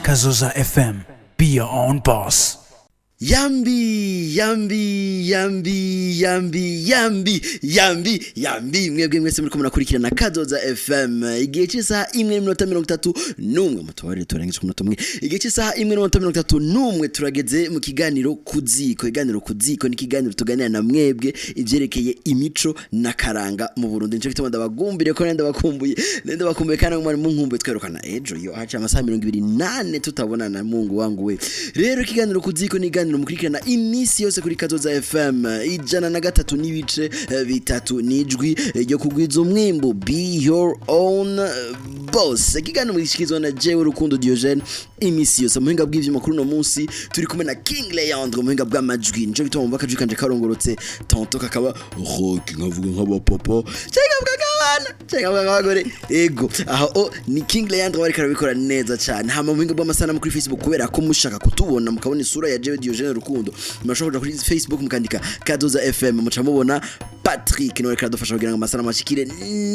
Kazoza FM. Be your own boss. Yambi, yambi, yambi, yambi, yambi, yambi, yambi! Mwebwe mwese muriko murakurikirana Kazoza FM, igihe cy'isaha 1:31, mutubarire turengeje ku munota umwe. Igihe cy'isaha 1:31, turageze mu kiganiro Kuziko. Ikiganiro Kuziko ni ikiganiro tuganira na mwebwe ivyerekeye imico n'akaranga mu Burundi. Nico gituma ndabagumbire ko nenda bakumbuye, nenda bakumbuye, kandi mwari munkumbuye. Twerukana ejo, yo haca amasaha 24 tutabonana. Mungu wangu we! Rero ikiganiro Kuziko ni ikiganiro mukurikirana iminsi yose kuri Kazoza FM 103.3, n'ijwi ryo kugwiza umwimbu. Be your own boss. Ikiganiro mugishikirizwa na jewe Rukundo Diogene iminsi yose. Muhinga bw'ivyuma kuri uno munsi turi kumwe na King Leandre, muhinga bw'amajwi. Nico gituma mumva akajwi kanje karongorotse, tantôt kakaba rock, nkavuga nk'abapapa cyangwa nkavuga nk'abana cyangwa nkavuga nk'abagore. Ego, aho o ni King Leandre bariko arabikora neza cyane. Hama muhinga bw'amasanamu kuri Facebook, kubera ko mushaka kutubona mukabona isura ya jewe Diogene Rukundo, murashobora kuja kuri Facebook mukandika Kazoza FM, muca mubona Patrick, niwe ariko aradufasha kugira ngo amasanamu ashikire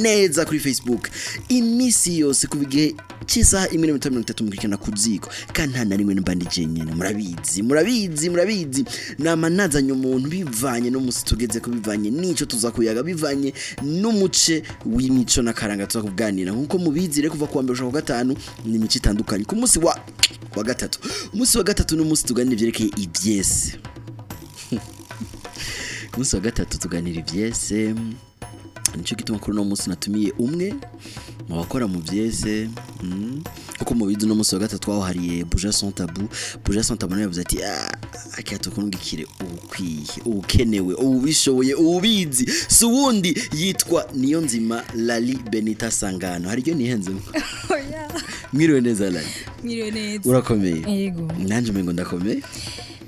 neza kuri Facebook. Iminsi yose kuva igihe cy'isaha 1:30 mukurikirana Kuziko, kandi nta na rimwe mba ndi jenyene. Murabizi, murabizi, murabizi, nama nazanye umuntu bivanye n'umunsi tugeze ko, bivanye n'ico tuza kuyaga, bivanye n'umuce w'imico n'akaranga tuza kuganira. Nkuko mubizi rero, kuva kuwa mbere gushika ku gatanu ni imico itandukanye. Ku munsi wa gatatu, umunsi wa gatatu ni umunsi tuganira ivyerekeye ivyese. Umunsi wa gatatu tuganira ivyese. Nicyo gituma kuri uno munsi natumiye umwe mu bakora mu vyese. Kuko mubizi, uno munsi wa gatatu twawuhariye Buja Sans Tabou. Buja Sans Tabou nawe yavuze ati: "Ah, akira tukurungikire ubukwiye, ubukenewe, ubishoboye, ububizi." Si uwundi, yitwa Niyonzima Lali Benita Sangano. Hari iryo nihenzemo? Oya. Mwiriwe neza, Lali. Mwiriwe neza. Urakomeye? Yego. Nanje umengo ndakomeye.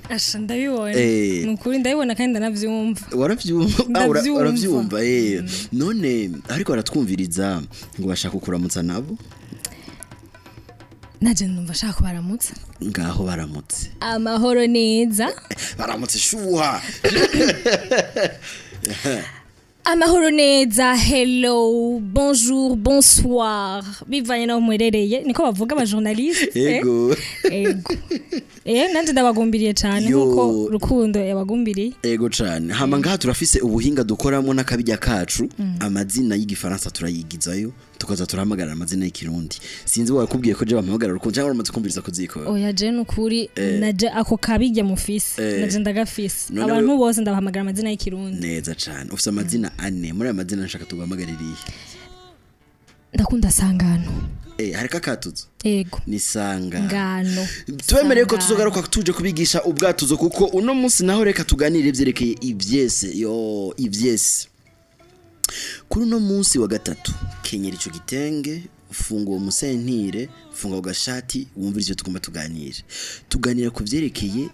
Asha, ndabibona. Ni ukuri ndabibona kandi ndanavyumva. Waravyumva? Ah, Ndavyumva. Uravyumva. None ariko baratwumviriza ngo bashaka kukuramutsa nabo. Naje numva ashaka kubaramutsa. Ngaho baramutse. Amahoro neza. Baramutse shuha. Amahoro neza, hello, bonjour, bonsoir, bivanye naho muherereye. Niko bavuga abajournaliste, eh? Ego. Ego, nanje ndabagumbiriye cyane. Yo. Nkuko Rukundo yabagumbiriye. Ego cane. Hama ngaha turafise ubuhinga dukoramo n'akabijya kacu. Amazina y'igifaransa turayigizayo, tukaza turahamagara amazina y'ikirundi. Sinzi wakubwiye ko je bampamagara Rukundo cyangwa uramaze kumviriza Kuziko? Oya, je nukuri naje ako kabijya mufise, naje ndagafise. None Abantu bose ndabahamagara amazina y'ikirundi. Neza cane. Ufise amazina ane. Muri ayo mazina nshaka tuguhamagaririye? Ndakunda Sangano. Hariko akatuzo? Ego. Ni Sanga Ngano. Twemereye ko Sangano. tuzogaruka tuje kubigisha ubwatuzo, kuko uno munsi naho reka tuganire ivyerekeye ivyese. Yo, ivyese! Kuri uno munsi wa gatatu, kenyera ico gitenge, funga uwo musentire, funga ako gashati, wumvirize ivyo tugomba tuganire. Tuganira ku vyerekeye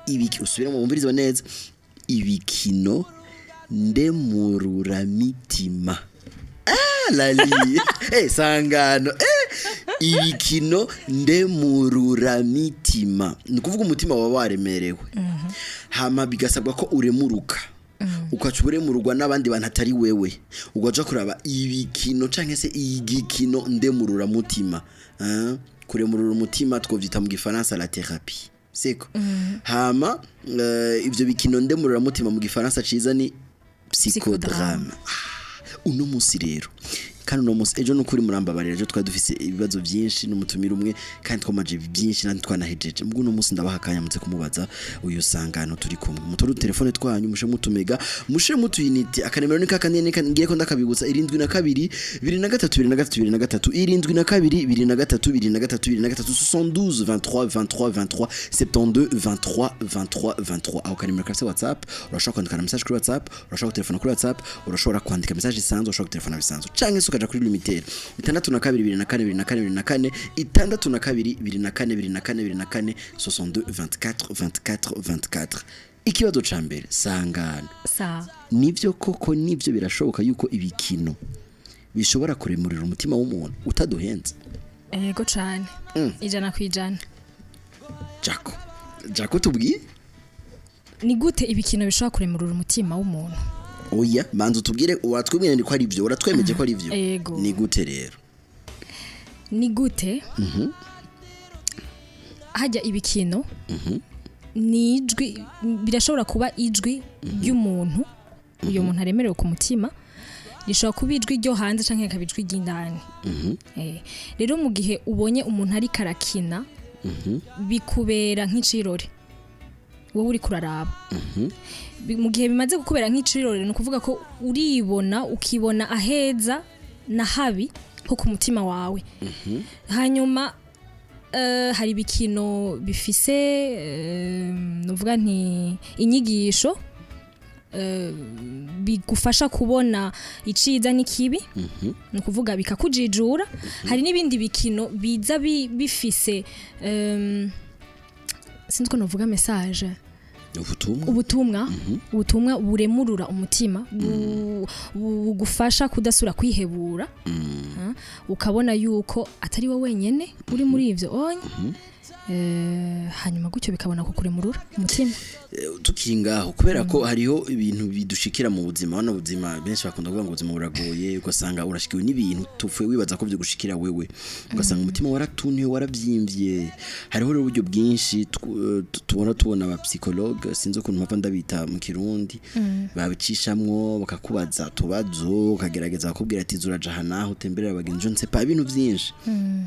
ibiki? Usubiremo wumvirize neza: ibikino ndemururamitima. Ah, Lali, Sangano, ibikino ndemururamitima ni ukuvuga umutima wawe waremerewe, hama bigasabwa ko uremuruka, ukaca uremururwa n'abandi bantu atari wewe, ugaca kuraba ibikino canke se igikino ndemururamutima. Ah, kuremurura umutima twovyita mu gifaransa la thérapie, siko? Hama ivyo bikino ndemururamutima mu gifaransa ciza ni psychodrame. Uno munsi rero, kandi uno munsi ejo, nukuri murambabarira, ejo twari dufise ibibazo byinshi n'umutumira umwe, kandi twamaje byinshi nandi twanahejeje. Mbwo uno munsi ndabaha akanya muze kumubaza uyu Sangano turi kumwe. Mutore telefone twanyu, mushe mutumega, mushe mutuyinite. Akanemero ni kakandi ni ngiye ko ndakabibutsa: 72 23 23 23, 72 23 23 23, 72 23 23 23, 72 23 23 23. Aho kanimero kafise WhatsApp. Urashobora kwandika na message kuri WhatsApp, urashobora gutelefona kuri WhatsApp, urashobora kwandika message isanzwe, urashobora gutelefona bisanzwe, canke se ukaja kuri Lumitel: 62 24 24 24, 62 24 24 24, 62 24 24 24. Ikibazo ca mbere, Sangano. Sa. Nivyo koko, nivyo, birashoboka yuko ibikino bishobora kuremurira umutima w'umuntu utaduhenze? Ego cane, 100%. Jako jako, tubwiye. Ni gute ibikino bishobora kuremurura umutima w'umuntu? Oya, manza utubwire. Uratwibwira ko ari byo, uratwemeje ko ari byo. Ego. Ni gute rero? Ni gute? Hajya ibikino ni ijwi, birashobora kuba ijwi ry'umuntu, uyo muntu aremerewe ku mutima, rishobora kuba ijwi ryo hanze canke rikaba ijwi ry'indani. Rero mu gihe ubonye umuntu ariko arakina, bikubera nk'icirore wowe uri kuraraba. Mu gihe bimaze kukubera nk'icirore, ni ukuvuga ko uribona, ukibona aheza na habi ho ku mutima wawe. Hanyuma hari ibikino bifise nuvuga nti inyigisho, bigufasha kubona iciza n'ikibi, ni ukuvuga bikakujijura. Hari n'ibindi bikino biza bifise sinzi ko novuga message. Ubutumwa. Ubutumwa buremurura umutima, bugufasha kudasura kwihebura. Ha? Ukabona yuko atari wowe wenyene uri muri ivyo onye. Hanyuma gutyo bikabona kukuremurura umutima. Tukiri ngaho, kubera ko hariho ibintu bidushikira mu buzima, hano buzima benshi bakunda kuvuga ngo ubuzima buragoye, ugasanga urashikiwe n'ibintu tupfuye wibaza ko gushikira wewe, ugasanga umutima waratuntuye, warabyimbye. Hariho rero uburyo bwinshi tubona aba psychologue, sinzi ukuntu mpava ndabita mu Kirundi, babicishamwo bakakubaza utubazo, ukagerageza bakubwira ati zuraja aha naho utemberera abagenzi, je ne sais pas, ibintu byinshi.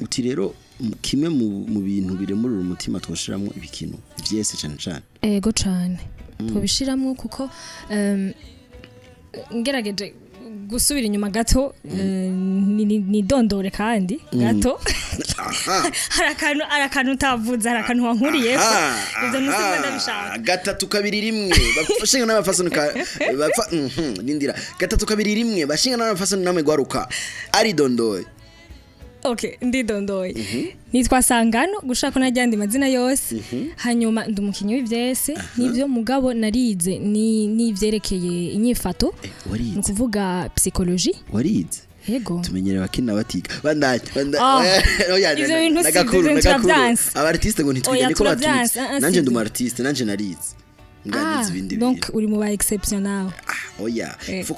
Uti rero kimwe mu bintu biremurura umutima twoshiramwo ibikino vyese cane cane. Ego cane, twobishiramwo kuko ngerageje gusubira inyuma gato, nidondore kandi gato, hari akantu utavuze, hari akantu wankuriyeko. Ivyo ntusimba ndabishaka. 321 bashinga n'abafasoni ka bapfa, nindira 321 bashinga n'abafasoni namwe gwaruka aridondoye. Okay, ndidondoye. Nitwa Sangano, gushaka najyandi mazina yose. Hanyuma ndi umukinyi w'ivyese nivyo, mugabo narize ni n'ivyerekeye inyifato, ni Warize? ukuvuga psychologie. Warize? Yego. Tumenyere abakina batiga bandanye. Ah, ivyo bintu si Nagakuru, ivyo bintu nagakuru. turavyanse. Aba artiste ngo ntitwiga. Oya, Niko baturutse. turavyanse. Ah, ah, Nanje si ndi byo. umu artiste, nanje narize nganize ibindi Donc bintu. uri mu ba exception nawe. Ah, oya. Eh. Il faut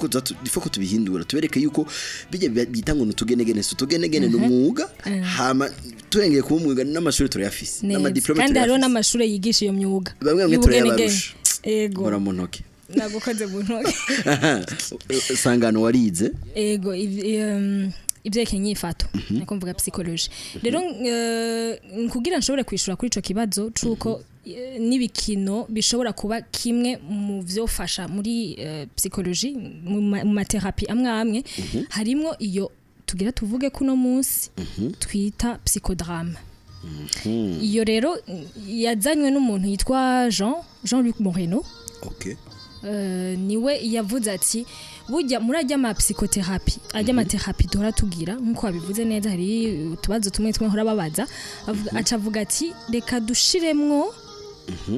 ko tubihindura, tubereke yuko bijya bita ngo nutugenegene, si utugenegene, ni umwuga. Hama turengeye kuba umwuga, n'amashuri turayafise. Neza. N'ama diplôme Kandi hariho turayafise. n'amashure yigisha iyo myuga Bamwe bamwe y'ubugenegene. turayabarusha. Ego. Nkora mu ntoke. Nagukoze mu ntoke. Sangano, warize? Ego, ivyerekeye inyifato, niko mvuga psychologie. Rero kugira nshobore kwishura kuri ico kibazo cuko n'ibikino bishobora kuba kimwe mu vyofasha muri psychologie, mu ma thérapie amwe amwe, harimwo iyo tugira tuvuge kuno munsi twita psychodrame. Iyo rero yazanywe n'umuntu yitwa Jean-Luc Moreno. Niwe yavuze ati burya muri ajya ama psychothérapie, ajya ama thérapie duhora tugira, nkuko wabivuze neza, hari utubazo tumwe tumwe hora babaza. Aca avuga ati reka dushiremwo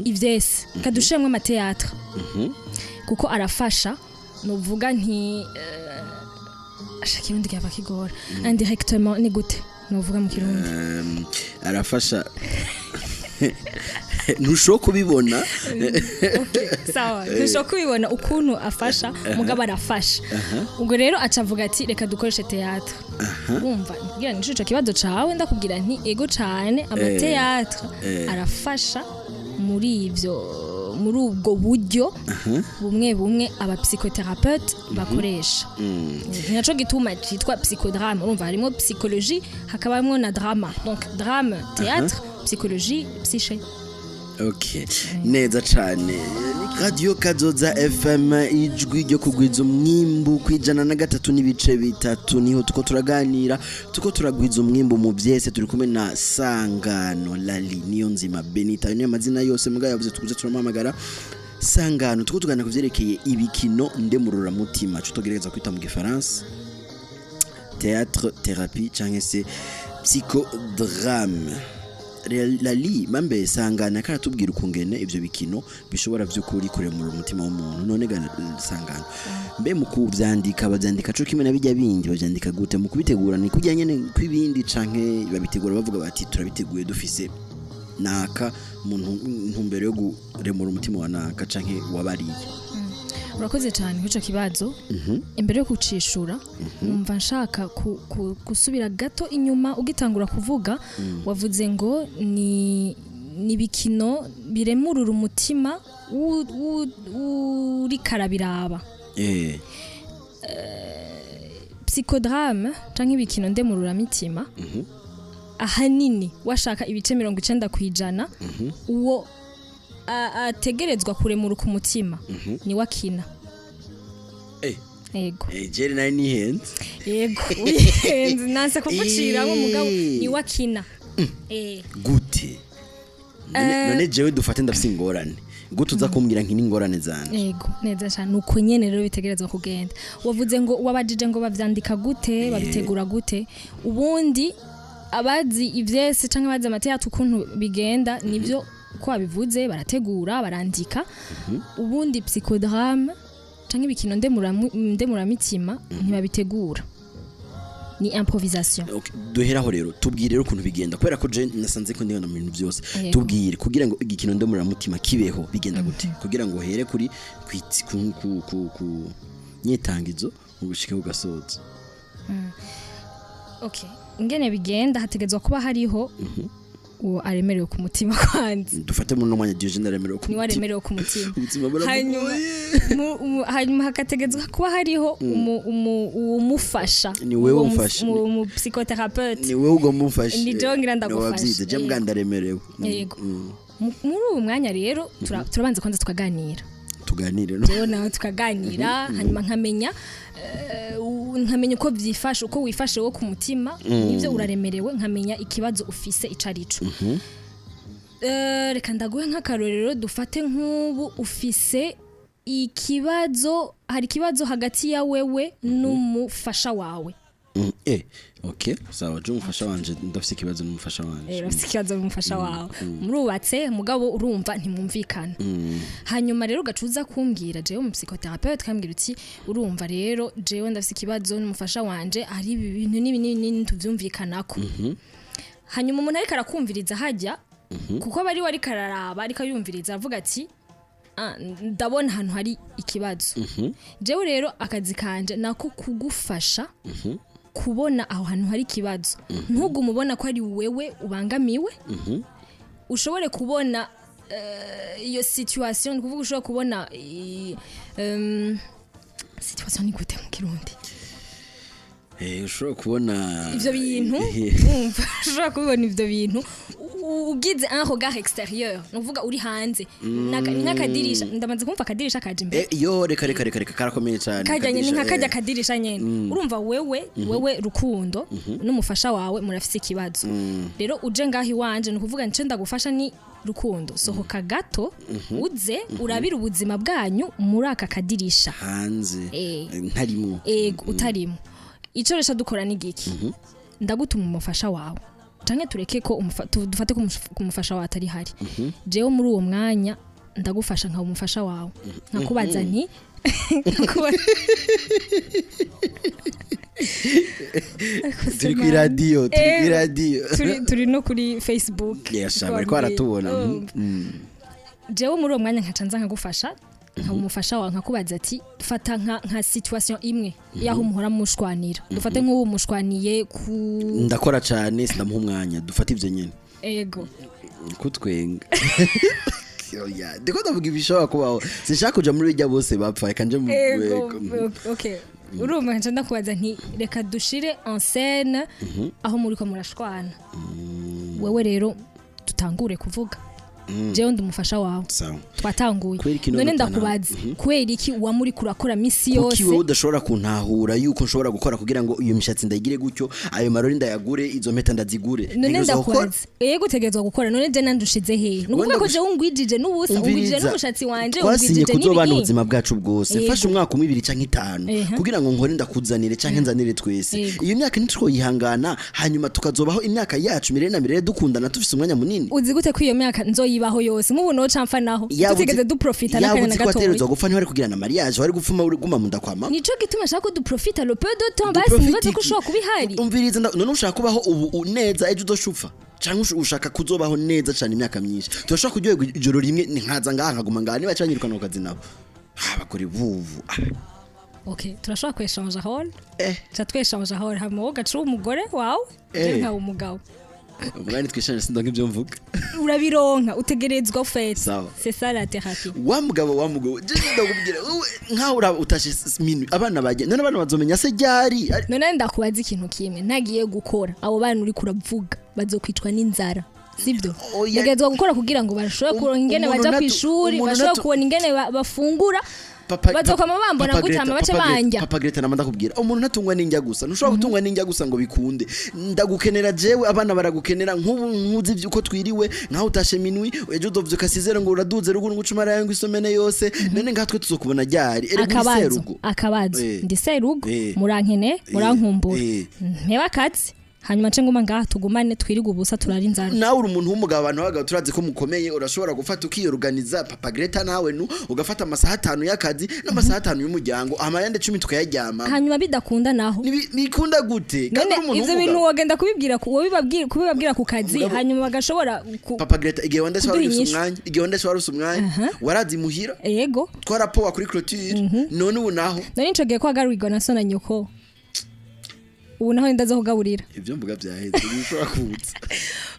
ivyese, reka dushiremwo ama théâtre kuko arafasha. Nuvuga nti ashaka ikirundi cyava kigora, indirectement ni gute nuvuga mu Kirundi? Arafasha, ntushobora kubibona. Sawa, ntushobora kubibona ukuntu afasha, mugabo arafasha. Ubwo rero aca avuga ati reka dukoreshe théâtre. Urumva kugira ngo ico kibazo cawe, ndakubwira nti ego cane, ama théâtre arafasha muri ivyo, muri ubwo buryo bumwe bumwe aba psychothérapeute bakoresha. Ni naco gituma citwa psychodrame. Urumva harimo psychologie, hakabamwo na drama, donc drame, théâtre, psychologie, psyché. Okay, neza cane. Radio Kazoza FM, ijwi ryo kugwiza umwimbu, ku 103.3, niho tuko turaganira, tuko turagwiza umwimbu mu byese. Turi kumwe na Sangano Lali niyo nzima Benita, niyo mazina yose mugabo yavuze tukuze turamuhamagara Sangano. Tuko tuganira ku vyerekeye ibikino ndemurura mutima, cyo tugerageza kwita mu Gifaransa théâtre thérapie cyangwa se psychodrame. Lali mambe Sangana karatubwira ukungene ivyo bikino bishobora vy'ukuri kuremura umutima w'umuntu. None ga Sangano, mbe mu kuvyandika bavyandika co kimwe na bijya bindi? Bavyandika gute? Mu kubitegura ni kujya nyene kw'ibindi, canke babitegura bavuga bati turabiteguye dufise naka mu ntumbero yo kuremura umutima wa naka canke wabariye? Urakoze cyane kuri icyo kibazo. Imbere yo kucishura, numva nshaka gusubira gato inyuma. Ugitangura kuvuga wavuze ngo ni Ni ibikino biremurura umutima uriko arabiraba. Psychodrame canke ibikino ndemururamitima, ahanini washaka ibice 90%, uwo ategerezwa kuremuruka umutima niwe akina. Yego. Jere nayo nihenze. Yego, wihenze, nanse kuguciramo, mugabo niwe akina. Gute? None jewe dufate ndafise ingorane, gute uza kumbwira nkini ingorane zanje? Yego, neza cyane, uko nyene rero bitegerezwa kugenda. Wavuze ngo, wabajije ngo bavyandika gute, babitegura gute. Ubundi abazi ivyese canke abazi amathéâtre ukuntu bigenda, nivyo ko babivuze, barategura, barandika. Ubundi psychodrame canke ibikino ndemuramitima ntibabitegura, ni improvisation. Okay, duheraho rero, tubwire rero ukuntu bigenda, kubera ko je nasanze ko ndibona mu bintu byose. Tubwire, kugira ngo igikino ndemuramitima kibeho bigenda gute, kugira ngo here kuri ku nyitangizo ubushike ugasoza. Okay, ingene bigenda, hategezwa kuba hariho uwo aremerewe ku mutima kwanza. Dufate muri uno mwanya Diogene aremerewe ku Niwe mutima. aremerewe ku mutima. Ubuzima buramugoye. Hanyuma hagategezwa kuba hariho uwumufasha. Ni wewe Uwo umufasha. Umu psychothérapeute. Ni wewe ugomba umufashe. Ni jewe ngira ndagufasha. Wabyize je mbwa ndaremerewe. Yego. Muri uwo mwanya rero turabanza kwanza tukaganira. Tuganire no Jewe nawe tukaganira, hanyuma nkamenya nkamenya uko vyifashe, uko wifashe wo ku mutima, nivyo uraremerewe, nkamenya ikibazo ufise ico arico. Reka ndaguhe nk'akarorero. Dufate nk'ubu ufise ikibazo, hari ikibazo hagati ya wewe n'umufasha wawe. Okay, sawa, je umufasha wanje, ndafise ikibazo n'umufasha wanje. Urafise ikibazo n'umufasha wawe, murubatse, mugabo urumva ntimwumvikana. Hanyuma rero ugacuza kumbwira jewe mu psychothérapeute, kambwira uti: "Urumva rero, jewe ndafise ikibazo n'umufasha wanje, ari ibi bintu n'ibi n'ibi n'ibi tuvyumvikanako." Hanyuma umuntu ariko arakumviriza hajya, kuko aba ari we ariko araraba, ariko yumviriza, avuga ati: "Ah, ndabona ahantu hari ikibazo." Jewe rero akazi kanje nako kugufasha kubona aho hantu hari ikibazo, ntugume ubona ko ari wewe ubangamiwe, ushobore kubona iyo situation, ni ukuvuga ushobora kubona situation ni gute mu Kirundi? Ushobora kubona Ivyo bintu, umva, ushobora kubibona ivyo bintu ugize un regard extérieur, ni ukuvuga uri hanze. Ni nk'akadirisha, ndamaze kumva akadirisha kaje imbere. Yo, reka reka reka reka, karakomeye cyane. Kajyanye ni Akadirisha, nka kajya kadirisha nyene. Urumva wewe Rukundo n'umufasha wawe murafise ikibazo. Rero uje ngaho iwanje, ni ukuvuga nico ndagufasha ni: "Rukundo, sohoka gato, uze urabire ubuzima bwanyu muri aka kadirisha." Hanze. Ntarimwo. Ego, utarimo. Ico rero dukora ni giki? Ndagutuma umufasha wawe, canke tureke ko dufate ko umufasha wawe atari hari. Jewe muri uwo mwanya ndagufasha nkaba umufasha wawe, nkakubaza nti Turi kuri radiyo, turi kuri radiyo. Turi no kuri Facebook. Yes, bariko baratubona. Jewe muri uwo mwanya nkaca nza nkagufasha nkaba umufasha wawe, nkakubaza ati: "Fata nka situation imwe yaho muhora mushwanira." Dufate nk'ubu mushwaniye ku Ndakora cyane, sindamuha umwanya, dufate ivyo nyene. Ego. Kutwenga. Oya, ndiko ndavuga ibishobora kubaho, sinshaka kuja muri bijya bose bapfa, reka nje mu Ego, okay, urumva nkaca ndakubaza nti: "Reka dushire en scène aho muriko murashwana." Wewe rero tutangure kuvuga, jewe ndi umufasha wawe. Sawa. Twatanguye. Kubera iki none None ndakubaza, kubera iki wa muri kurakora misi Kuki yose? wowe udashobora kuntahura yuko nshobora gukora kugira ngo iyo mishatsi ndayigire gutyo, ayo marori ndayagure, izo mpeta ndazigure? None Ntegerezwa gukora. ndakubaza, yego, utegerezwa gukora. None je nanje ushize hehe? Ni ukuvuga ko jewe ungwijije n'ubusa, ungwijije Umviriza, n'umushatsi wanje, twasinye ungwijije kuzobana n'ibiki. ubuzima bwacu bwose. Mfashe umwaka umwe, ibiri canke itanu kugira ngo nkore ndakuzanire canke nzanire twese. Iyo myaka ntitwoyihangana, hanyuma tukazobaho imyaka yacu mirere na mirere dukundana, dufise umwanya munini? Uzi gute ko iyo myaka nzoyibaho yose? Nk'ubu noca mfa naho tutigeze duprofita Yaba n'akanya na uzi ko gatoya. wategerezwa gupfa, ntiwari kugira na mariage, wari gupfuma uri guma mu ndakwama. Nico gituma nshaka ko duprofita le peu de temps, basi nibaze ko ushobora kuba ihari. Umviriza, none ushaka kubaho ubu neza, ejo udashupfa, canke ushaka kuzobaho neza cane imyaka myinshi? Turashobora kuryoherwa ijoro rimwe, nkaza ngaha nkaguma ngaha, niba canyirukana ku kazi nabo. Ah, bakora ibuvu. Ah, Okay, turashobora kweshanja rôle. Ca tweshanja rôle, hama wowe ugaca uba umugore wawe, je nkaba umugabo. Umwanya twishanye, sindonka ibyo mvuga. Urabironka, utegerezwa fait. Sawa. C'est ça la thérapie. Wa mugabo, wa mugabo, je ndakubwira wowe, nkaho uraba utashe minuit, abana bagiye, none abana bazomenya se ryari? None ndakubaza ikintu kimwe: ntagiye gukora, abo bana uri kuravuga bazokwicwa n'inzara, sibyo? Oya. Ntegerezwa gukora kugira ngo bashobore kuronka ingene umuntu baja kw'ishuri, umuntu bashobore kubona ingene bafungura. Bazokwama bambona Papa gutya, Greta, hama bace Papa Greta, banja. Papa Greta, nama ndakubwira, umuntu ntatungwa n'indya gusa. Ntushobora gutungwa n'indya gusa ngo bikunde. Ndagukenera jewe, abana baragukenera. Nk'ubu nkuzi uko twiriwe, nkaho utashe minuit, ejo uzovyuka six heures ngo uraduze ruguru, ngo ucumara yangu isomene yose. None ngatwe tuzokubona ryari? Erega uri Akabazo. serugo. Akabazo. Ndi serugo. Murankene, murankumbura, mpeba akazi, hanyuma nce nguma ngaha, tugumane twirige ubusa, turara inzara? Nawe uri umuntu w'umugabo, abantu b'abagabo turazi ko mukomeye. Urashobora gufata ukiyoruganiza, Papa Greta, nawe nu ugafata amasaha 5 y'akazi n'amasaha 5 y'umuryango, amayande 10 tukayaryama. Hanyuma bidakunda naho? Bikunda gute kandi None uri umuntu ivyo bintu w'umugabo? wogenda kubibwira kubibabwira ku kazi, Mugabo- hanyuma bagashobora Papa Greta, igihe wandese kuduha wari ufise inyishu. umwanya, igihe wandese wari ufise umwanya, warazi muhira, twarapowa kuri clôture. None ubu naho? None ico gihe ko wagarurirwa na so na nyoko, ubu naho ndaza kugaburira? Ibyo mvuga byaheze, ntibishobora kuza.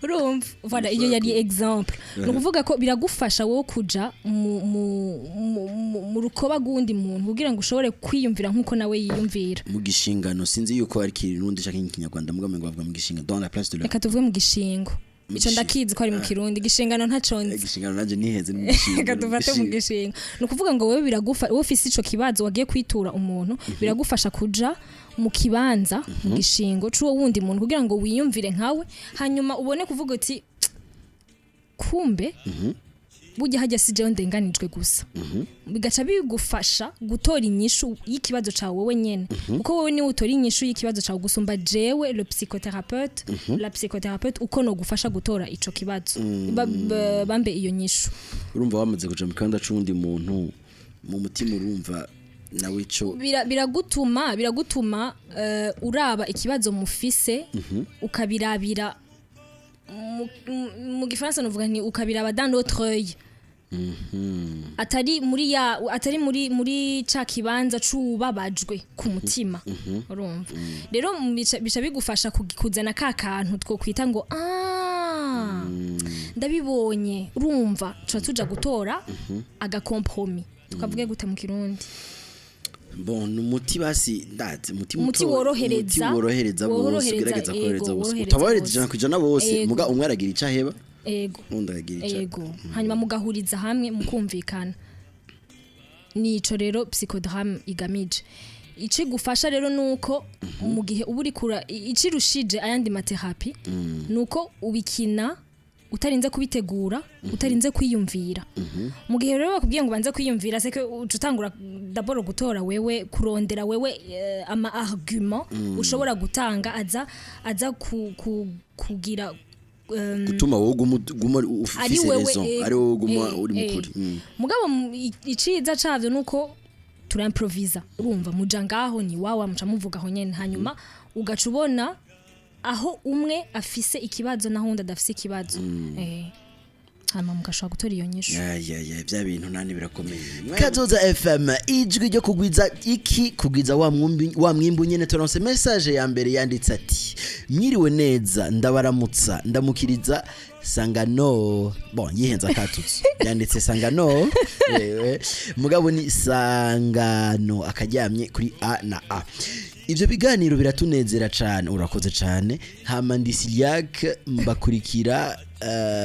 Urumva, voilà, iyo yari exemple. Ni ukuvuga ko biragufasha wowe kuja mu rukoba rw'uwundi muntu kugira ngo ushobore kwiyumvira nk'uko nawe yiyumvira. Mu gishingano, sinzi yuko ari kirundi canke ikinyarwanda, mugabo ngo bavuga mu gishinga, dans la place de la Reka tuvuge mu gishingo. Ico gishingo. ndakizi ko ari mu Kirundi, gishingano ntaco nzi. Igishingano nanje niheze, ni mu gishingo. Reka Ni mu dufate mu gishingo. gishingo. Ni ukuvuga ngo wewe wowe ufise ico kibazo wagiye kwitura umuntu, biragufasha kuja mu kibanza, mu gishingo c'uwo wundi muntu, kugira ngo wiyumvire nkawe, hanyuma ubone kuvuga uti: "Kumbe burya hajya si jewe ndenganijwe gusa." Bigaca bigufasha gutora inyishu y'ikibazo cawe wowe nyene, kuko wowe niwe utora inyishu y'ikibazo cawe gusumba jewe le psychothérapeute, la psychothérapeute, uko nogufasha gutora ico kibazo, bambe iyo nyishu. Urumva wamaze kuja mu kibanza c'uwundi muntu, mu mutima urumva nawe ico Biragutuma uraba ikibazo mufise, ukabirabira mu gifaransa novuga nti ukabiraba dans l'autre œil, atari muri ya, atari muri ca kibanza c'ubabajwe ku mutima. Urumva rero, bica bigufasha kuzana ka kantu twokwita ngo: "Ah, ndabibonye." Urumva tuba tuja gutora agacompromis, tukavuge gute mu Kirundi? Bon, ni umuti basi, ndazi umuti. Umuti worohereza. Umuti worohereza bose. Ugerageza Yego, korohereza bose. worohereza Utabahereza bose. 100% bose. Muga umwe aragira ico aheba, undi akagira ico. Ego, hanyuma mugahuriza hamwe, mukumvikana. Nico rero psychodrame igamije. Ico igufasha rero nuko mu gihe uba uriko icirushije ayandi mathérapie nuko ubikina utarinze kubitegura, utarinze kwiyumvira. Mu gihe rero bakubwiye ngo ubanze kwiyumvira, c'est que uca utangura d'abord gutora wewe, kurondera wewe ama argument ushobora gutanga aza kugira gutuma wowe uguma ari ufise wewe raison, ari wowe uguma uri mukuri. Mugabo iciza cavyo nuko turaimprovisa. Urumva muja ngaho ni wawa, muca muvuga aho nyene, hanyuma ugaca ubona aho umwe afise ikibazo naho undi adafise ikibazo, hanyuma mugashobora gutora iyo nyishu. Ya ya ya, bya bintu nani birakomeye. Kazoza FM, ijwi ryo kugwiza iki, kugwiza wa mwumbi, wa mwimbu nyene. Turonse message ya mbere, yanditse ati: "Mwiriwe neza, ndabaramutsa, ndamukiriza Sangano." Bon, yihenze akatutse, yanditse Sangano, wewe mugabo ni Sangano, akaryamye kuri A na A. "Ibyo biganiro biratunezera cyane, urakoze cyane. Hama ndi Siliac, mbakurikira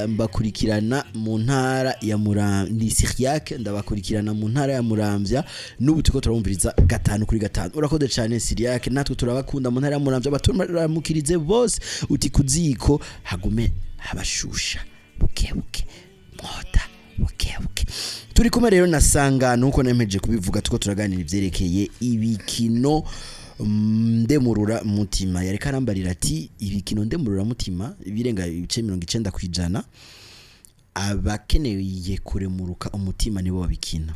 mbakurikirana mu ntara ya Muramvya. Ndi Siriac, ndabakurikirana mu ntara ya Muramvya, n'ubu turiko turabumviriza gatanu kuri gatanu." Urakoze cyane Siriac, natwe turabakunda mu ntara ya Muramvya, baturamukirize bose. Uti kuziko hagume habashusha buke buke, mwota buke buke. Turi kumwe rero na Sangano, nkuko nemeje kubivuga, tuko turaganira ivyerekeye ibikino ndemurura mutima. Yareka arambarira ati ibikino ndemurura mutima birenga ibice 90% abakeneye kuremuruka umutima nibo babikina.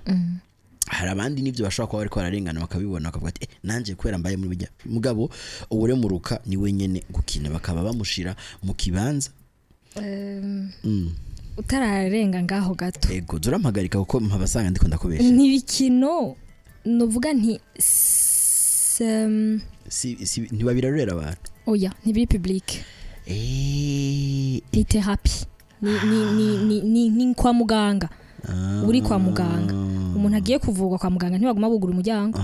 Hari abandi nivyo bashobora kuba bariko bararengana, bakabibona, bakavuga ati: "Nanje kubera mbaye muri bijya." Mugabo uwuremuruka ni wenyene gukina, bakaba bamushira mu kibanza. Utararenga ngaho gato. Ego, turampagarika kuko mpabasanga ndiko ndakubesha. Ntibikino novuga nti Si, si, ntibabirarurera abantu. Oya, ntibiri public. Ni thérapie, ni kwa muganga, uri kwa muganga, umuntu agiye kuvurwa kwa muganga ntibaguma bugura umuryango.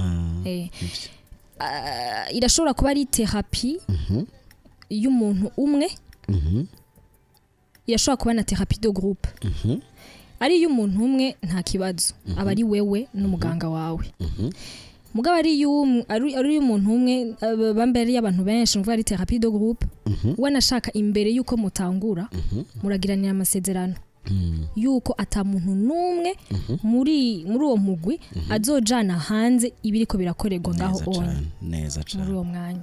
Ah, irashobora kuba ari thérapie y'umuntu umwe, irashobora kuba na thérapie de groupe. Ari iy'umuntu umwe nta kibazo, aba ari wewe n'umuganga wawe. Mugabo ari iy'umuntu umwe, bambe ari y'abantu benshi, nukuvuga ari thérapie de groupe, wanashaka imbere yuko mutangura muragiranira amasezerano yuko ata muntu n'umwe muri uwo mugwi azojana hanze ibiriko birakorerwa ngaho Neza onye cane, neza muri cane. uwo mwanya.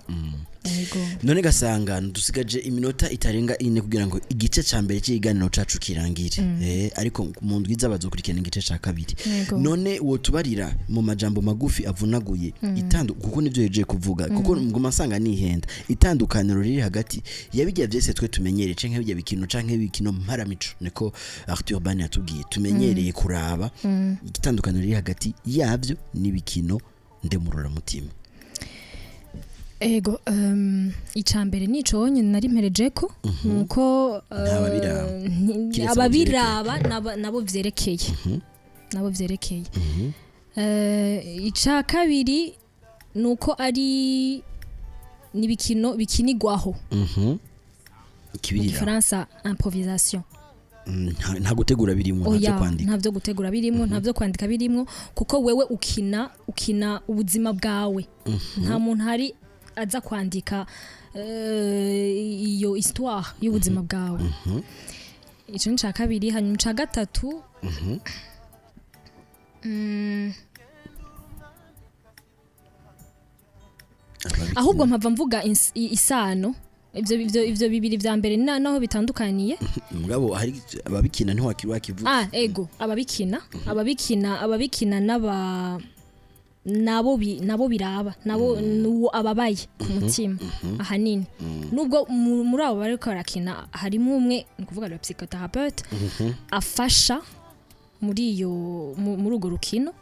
Yego. None gasanga dusigaje iminota itarenga 4 kugira ngo igice ca mbere cy'ikiganiro cacu kirangire, ariko mu ndwi bazokurikirana igice ca kabiri. Yego. None wotubarira mu majambo magufi avunaguye kuko nivyo yejeje kuvuga, kuko nguma nsanga nihenda, itandukaniro riri hagati ya bijya vyese twe tumenyereye canke bijya bikino canke bikino mparamico, niko Arthur Ban yatubwiye tumenyereye kuraba, itandukaniro riri hagati yavyo n'ibikino ndemururamutima? Ego, icambere nico nyine nari mperejeko nuko Ntababiraba. Kiretse ababiraba nabo vyerekeye, nabo vyerekeye. Ica kabiri nuko ari nibikino bikinigwaho, mu Ikibirira. gifaransa improvisation. Nta gutegura birimo, nta byo Oya, kwandika. nta byo gutegura birimo, nta byo kwandika birimo, kuko wewe ukina ubuzima bwawe. Nta muntu hari aza kwandika iyo histoire y'ubuzima bwawe. Ico ni ca kabiri. Hanyuma ica gatatu, Ababikina. ahubwo mpava mvuga isano ivyo bibiri vya mbere naho bitandukaniye. Mugabo hari ababikina ntiwakiri wakivuga. Ah, ego, ababikina n'aba nabo biraba nabo nuwo ababaye ku mutima ahanini, nubwo muri abo bariko barakina harimo umwe, ni ukuvuga le psychothérapeute afasha muri iyo muri urwo rukino.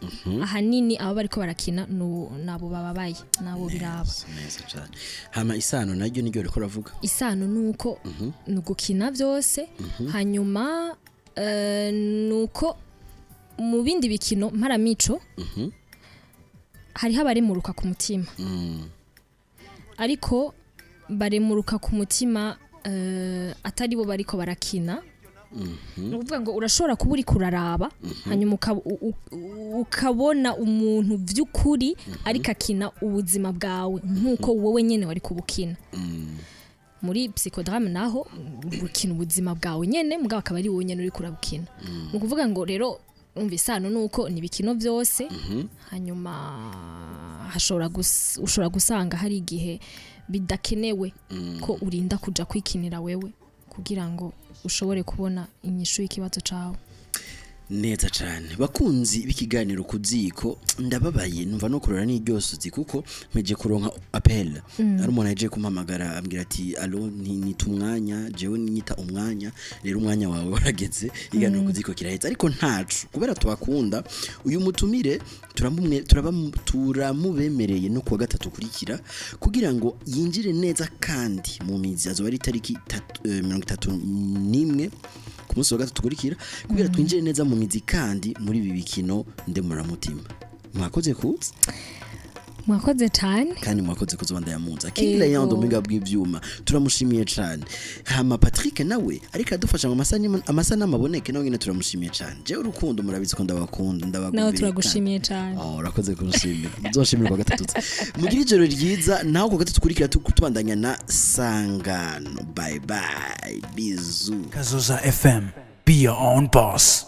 Ahanini abo bariko barakina nabo bababaye, nabo biraba. Neza cyane. Hama isano naryo niryo riko ravuga. Isano nuko ni ugukina byose. Hanyuma nuko mu bindi bikino mparamico hariho abaremuruka ku mutima, ariko baremuruka ku mutima atari bo bariko barakina. Ni ukuvuga ngo urashobora kuba uri kuraraba, hanyuma ukabona umuntu by'ukuri ariko akina ubuzima bwawe nk'uko wowe nyene wari kubukina. Muri psychodrame naho ukina ubuzima bwawe nyene, mugabo akaba ari wowe nyene uri kurabukina. Ni ukuvuga ngo rero umva, isano nuko ni ibikino byose. Hanyuma ushobora gusanga hari igihe bidakenewe ko urinda kuja kwikinira wewe kugira ngo ushobore kubona inyishu y'ikibazo cawe. Neza cyane. Bakunzi b'ikiganiro ku ziko, ndababaye, numva no kurora n'iryosozi kuko mpeje kuronka appel. Hari umuntu yaje kumpamagara ambwira ati: "Allo, nita umwanya." Jewe nyita umwanya rero, umwanya wawe warageze, ikiganiro ku ziko kirahetse, ariko ntacu kubera tubakunda. Uyu mutumire turamubemereye no kuwa gatatu kurikira kugira ngo yinjire neza kandi mu mizi. Azoba ari itariki 31 ku munsi wa gatatu kurikira, kugira twinjire neza mu mizi kandi muri ibi bikino ndemuramutima. Mwakoze kuza. Mwakoze cyane. Kandi mwakoze kuza ndayamunza King Leon Dominga bw'ivyuma, turamushimiye cyane. Hama Patrick nawe ariko adufasha mu amasanamu aboneke, nawe nyine turamushimiye cyane. Jewe urukundo murabizi ko ndabakunda, ndabagumira. Nawe turagushimiye cyane. Oh, urakoze kunshimira. Muzoshimira kwa gatatu. Mugire ijoro ryiza, naho ku gatatu kurikira tubandanya na Sangano. Bye bye, bisous. Kazoza FM. Be your own boss.